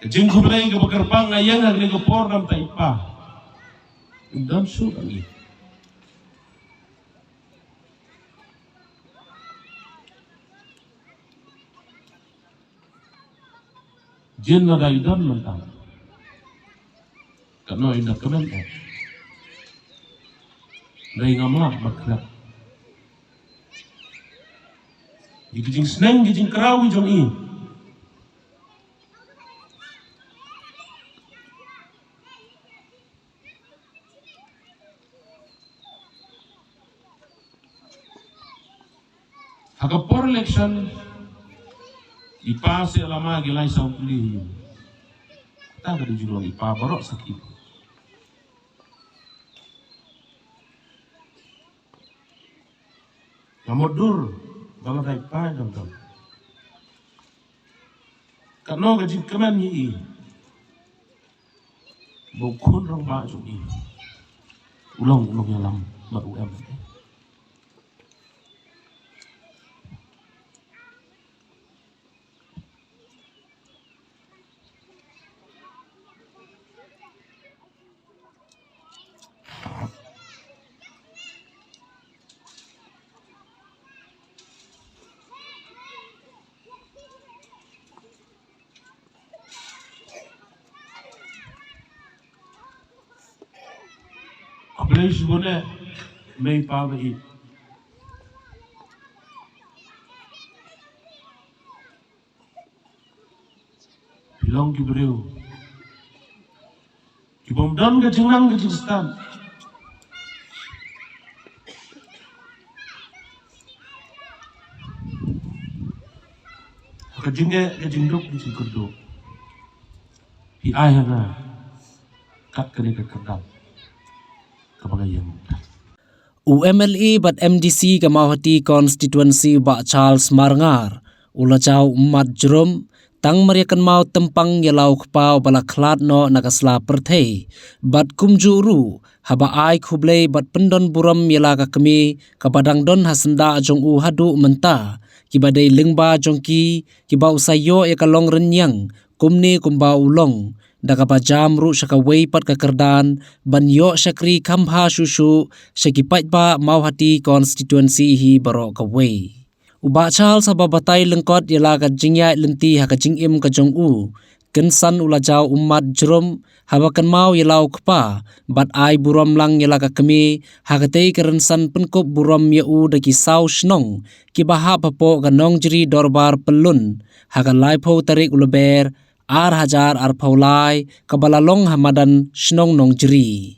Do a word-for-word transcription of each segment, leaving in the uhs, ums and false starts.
Ka jingkhublei kaba kyrpang nga ïeng ha kane ka por namar i pa. Don suk ang i. Jin na dai don mentang. Kano i da kmen eh. Dai ngam lah ba khlek. Ki jingsneng ki jingkraw ki jong i. Ha ka por election i pa se lama ki lai saw puli hi. Ta ka di jurong i pa baroh sakhi. Nga mut dur ba nga dei pa dang dang. Kano ka jingkmen ngi i. Ba u khun rangbah jong i u long u nongïalam bad u em. Khublei shibun eh, mei pa ba i. Phi long ki briew ki bym don ka jingnang ka jingstad. Ka jingeh ka jingduk ka jingkyrduh phi ai ha nga kat kane ka kyrdan kaba nga ïeng. U M L A bad M D C ka Mawhati Constituency, Bah Charles Marngar, u la jaw ummat jrum tang mar ïa kynmaw tympang ïa la u kpa uba la khlad noh na ka sla pyrthei, bad kumjuh ruh haba ai khublei bad pyndon burom ïa la ka kmie kaba dang don ha syndah jong u haduh mynta, kiba dei lyngba jong ki kiba u sa ïoh ïa ka longrynïeng kumne kumba u long, da kaba jam ruh sha kawei pat ka kyrdan ban ïoh shakri kham bha shuh shuh sha ki paidbah Mawhati Constituency hi baroh kawei. U Bah Charles haba batai lyngkot ïa la ka jingïaid lynti ha ka jingim ka jong u, kynsan u la jaw ummat jrum haba kynmaw ïa la u kpa bad ai burom lang ïa la ka kmie ha katei ka rynsan pynkup burom ïa u da ki saw shnong kiba hap hapoh ka Nongjri Dorbar Pyllun ha ka laiphew tarik u Lber ar hajar arphew lai, kaba la long ha madan shnong Nongjri.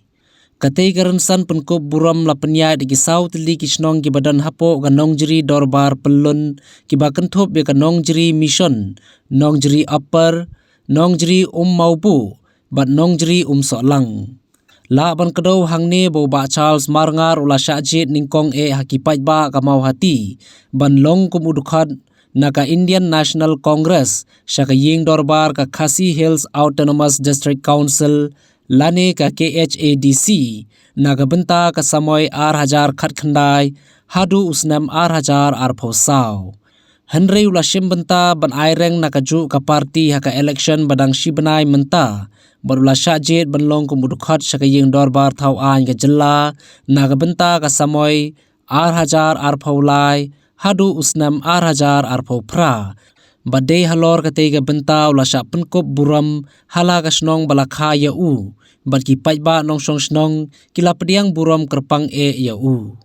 Katei ka rynsan pynkup burom la pynïaid da ki saw tylli ki shnong kiba don hapoh ka Nongjri Dorbar Pyllun, kiba kynthup ïa ka Nongjri Mission, Nongjri Upper, Nongjri Ummawbuh bad Nongjri Umsohlang. Lah ban kdew hangne ba u Bah Charles Marngar u la shah jied nyngkong eh ha ki paidbah ka Mawhati ban long kum u dkhot na ka Indian National Congress sha ka ïing dorbar ka Khasi Hills Autonomous District Council lane ka K H A D C na ka bynta ka samoi ar hajar khatkhyndai haduh u snem ar hajar arphew saw. Hynrei u la shim bynta ban ai reng na kajuh ka party ha ka election ba dang shi bnai mynta, bad u la shah jied ban long kum u dkhot sha ka ïing dorbar thaw aiñ ka jylla na ka bynta ka samoi ar hajar arphew lai haduh u snem ar hajar arphew phra. Bad dei halor katei ka bynta u la shah pynkup burom ha la ka shnong ba la kha ïa u, bad ki paidbah nongshong shnong ki la pdiang burom kyrpang eh ïa u.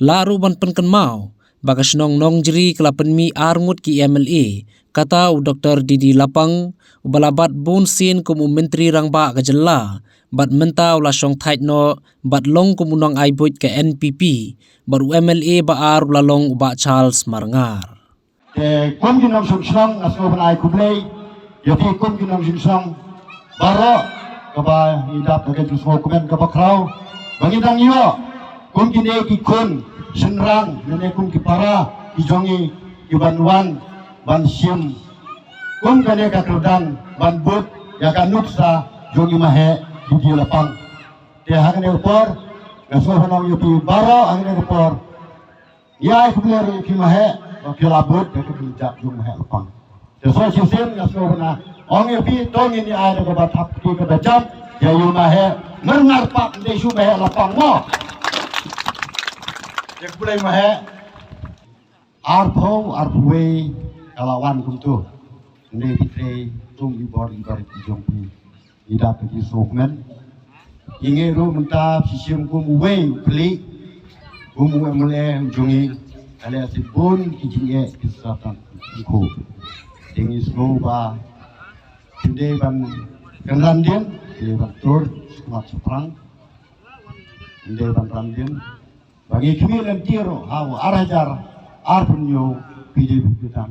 Lah ruh ban pynkynmaw ba ka shnong Nongjri ka la pynmih ar ngut ki M L A, kata u Doktor D D Lapang, uba la bat bun sien kum u Myntri Rangbah ka jylla, bad mynta u la shong thait noh bad long kum u nongai buit ka N P P, bad u M L A ba ar u la long u Bah Charles Marngar. Te kum ki nongshong shnong nga sngewbha ban ai khublei ïa phi kum ki nongshong shnong baroh, kaba ngi dap da ka jingsngewkmen kaba khraw ba ngi dang ïoh kum kine ki khun shynrang ne kum ki para ki jong ngi ki ban wan ban shim kum kane ka kyrdan ban bud ïa ka nuksa jong i Maheh D D Lapang. Te ha kane ka por nga sngewbha ban ong ïa phi baroh ha kane ka por. Ïa, ai khublei ruh ïa phi Maheh ba phi la bud da ka jingjah jong Maheh Lapang. Te sa shisien nga sngewbha ban Ong ïa phi to ngin ïa ai da kaba thap kti kaba jam. Ïa ïu ma he ngar ngar pap ndei shu ma he lapang mo. Ïa khublei ma he. Arphew arphew wei ka la wan kumtu. Ndei phi trei tum i bor i bor i jong phi. I da ka ji suk men. I ngi ruh mynta phi shim kum uwei u pli kum u M L A u jong i. Ale si bun ki jingeh ki satan ku. Ding i sngew ba phi dei ban kynran dien, phi dei ban tur smat seprang. Phi dei ban ran dien. Ba ngi khmih lynti ruh ha u ar hajar arphew hynñiew phi dei ban kynran.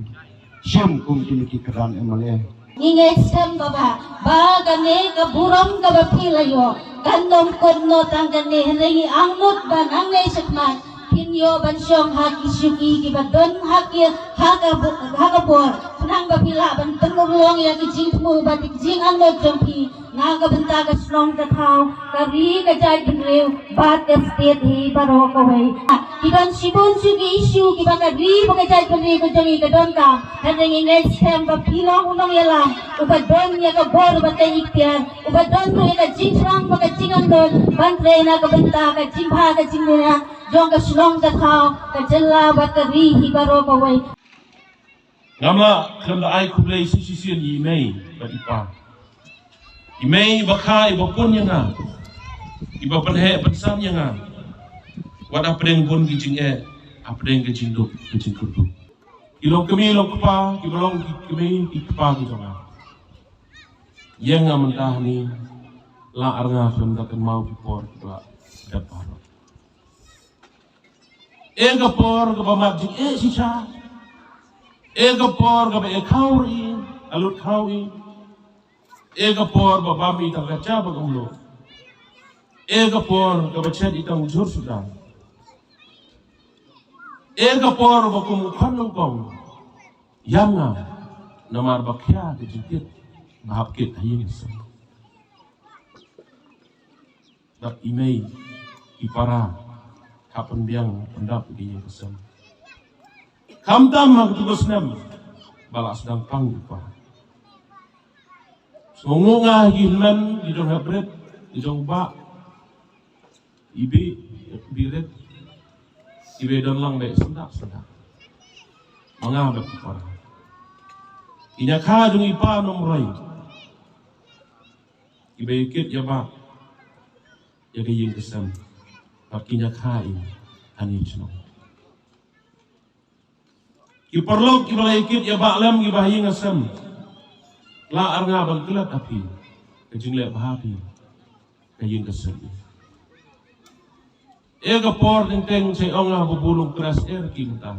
Shim kum kine ki kynran M L A. Ngi ngeit skhem ba ba ba kane ka burom kaba phi la ïoh kan ym kut noh tang kane, hynrei ngi angnud ba nangne shakhmat phin ïoh ban shong ha ki shuki kiba don ha ki ha ka bu- ha ka bor, khnang ba phi lah ban pynurlong ïa ki jingthmu bad ki jingangnud jong phi. Na ka bynta ka shnong ka thaw, ka ri ka jaitbynriew bad ka state hi baroh kawei. Ki don shibun shuki issue kiba ka ri bad ka jaitbynriew ka jong ngi ka donkam. Hynrei ngi ngeit skhem ba phi long u nongïalam uba don ïa ka bor bad ka iktiar, uba don ruh ïa ka jingthrang bad ka jingangnud ban trei na ka bynta ka jingbha ka jingmyntoi jong ka shnong ka thaw, ka jylla bad ka ri hi baroh kawei. Ngam lah khlem da ai khublei shisien ïa i mei bad i pa. I mei iba kha iba pun ïa nga, iba pynheh pynsan ïa nga. Wat hapdeng bun ki jingeh, hapdeng ka jingduk ka jingkyrduh. Ki long kmie long kpa, kiba long ki kmie ki kpa ki jong nga. Ïeng nga mynta hangne, lah ar nga khlem da kynmaw ki por kiba dep baroh. E ka por kaba mat jingeh shisha. E ka por kaba e khaw ri, a lut khaw ri. E ka por ba bam i tang ka cha ba ka mluh. E ka por kaba chet i tang jhur suda. E ka por ba kum u khon nyngkong ïam nga namar ba khia ka jingkit ba hap kit ha ïing seng. Dap i mei i para ka pynbiang pyndap ïa ka ïing ka sem. Khamtam ha katu ka snem ba la sdang pang u pa. Sngewnguh nga ha ki hynmen ki jong haprit ki jong u bah. I bih birit i wei don lang beh syndah syndah. Ma nga bad ki para ki ñiakha jong i pa Nongroi. Kiba ïa kit ïa bah ïa ka ïing ka sem bad ki ñiakha i ha ïing shnong. Ki paralok kiba la ïa kit ïa bah lem kiba ha ïing ha sem. Lah ar nga ban klet ha phi ka jingleh bha phi ka ïing ka sem. E ka por teng teng sa ong ha ba bun u Khrist er ki mynta.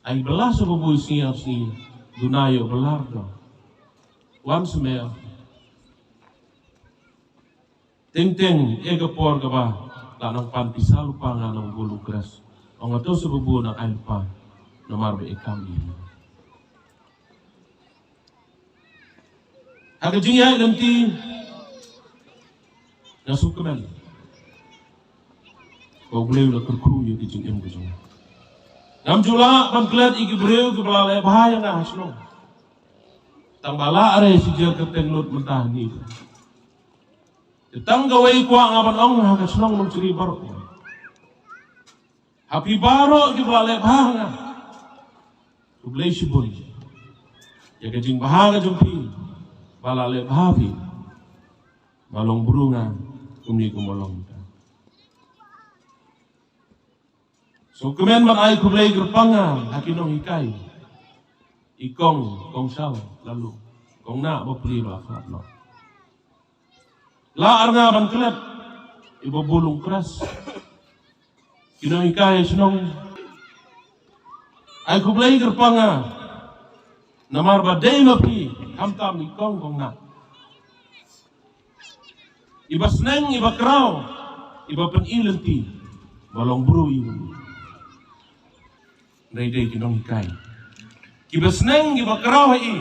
Ai ba la sa ba bun sngi ar sngi duna ïoh ba lar do. Wan smer. Teng teng e ka por kaba la nang pan pisa lypa nga nang bun u Khrist. Ong ato sa ba bun nang ai lypa namar ba e kam i. Ha ka jingïaid lynti nga sngewkmen ba U Blei u la kyrkhu ïa ka jingim ka jong nga. Ngam ju lah ban klet ïa ki briew kiba la leh bha ïa nga ha shnong. Tang ba la are shi jer kyrteng lut mynta hangne. Te tang kawei kwah nga ban ong ha ka shnong Nongchri baroh. Ha phi baroh kiba la leh bha ha nga. Khublei shibun ïa ka jingbha ka jong phi ba la leh bha phi. Ba long briew nga kumne kumba long ka. Sngewkmen ban ai khublei kyrpang nga ha ki nonghikai. I kong, kong Shal, la lu kong Nah ba plie ba la khlad noh. La ar nga ban klet i ba bun u Khrist. Ki nonghikai shnong, ai khublei kyrpang nga namar ba dei ma phi khamtam i kong kong Nah. I ba sneng i ba kraw i ba pyni lynti ba long briew i ba. Dei dei ki nonghikai ki ba sneng ki ba kraw ha i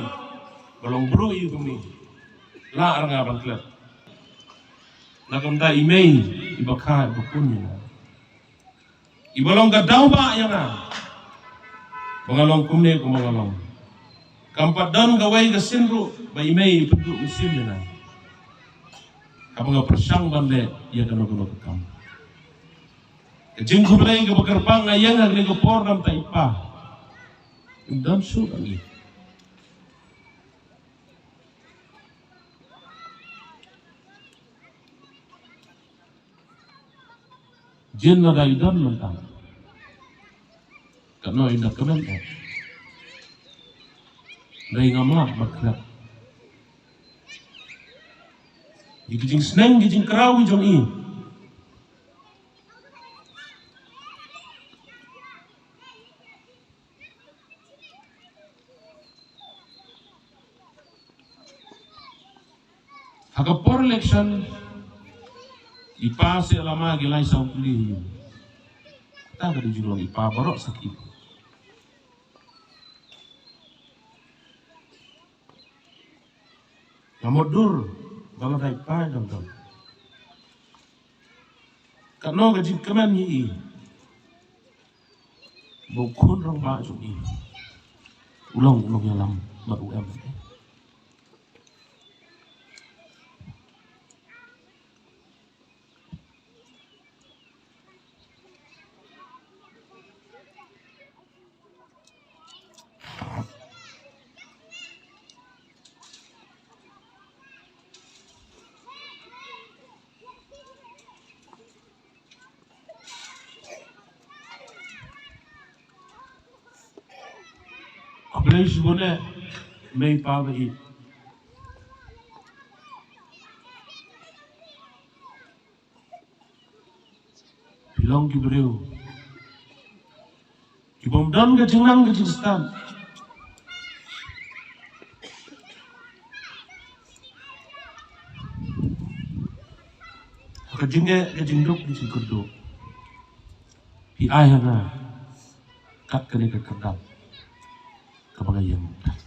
ba long briew i ba mi. La ar nga ban klet na kumta i mei i ba kha i ba kun i na. I ba long ka daw ba ïa nga ba nga long kumne kumba nga long. Kam pat don kawei ka sien ruh ba i mei i pynduh mynsiem ïa nga, kaba nga pyrshang ban leh ïa kano kano ka kam. Ka jingkhublei kaba kyrpang nga ïeng ha kane ka por namar i pa. Im don shuh ngi. Jin lada i don mynta, katno i da kmen eh. Dei nga ma ba khlem. Ïa ki jingsneng ki jingkraw ki jong i. Ha ka por election, i pa se lama ki lai saw kuli. Ta ka dei jinglong i pa baroh sakhi. Nga mut dur ba la dei pa dang dang. Katno ka jingkmen ïa i. Ba u khun rangbah jong i u long u nongïalam bad u em. Khublei shibun eh, mei pa ba ïeit. Phi long ki briew ki bym don ka jingnang ka jingstad. Ha ka jingeh ka jingduk ka jingkyrduh, phi ai ha nga kat kane ka kyrdan kaba nga ïeng.